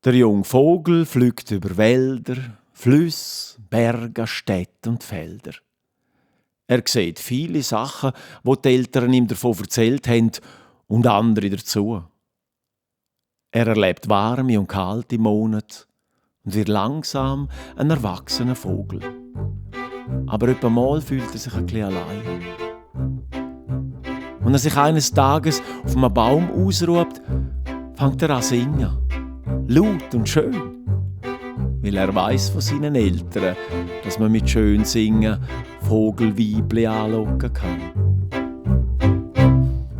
Der junge Vogel fliegt über Wälder, Flüsse, Berge, Städte und Felder. Er sieht viele Sachen, wo die Eltern ihm davon erzählt haben, und andere dazu. Er erlebt warme und kalte Monate und wird langsam ein erwachsener Vogel. Aber etwa mal fühlt er sich ein bisschen allein. Wenn er sich eines Tages auf einem Baum ausruht, fängt er an zu singen. Laut und schön. Weil er weiss von seinen Eltern, dass man mit schön Singen Vogelweibli anlocken kann.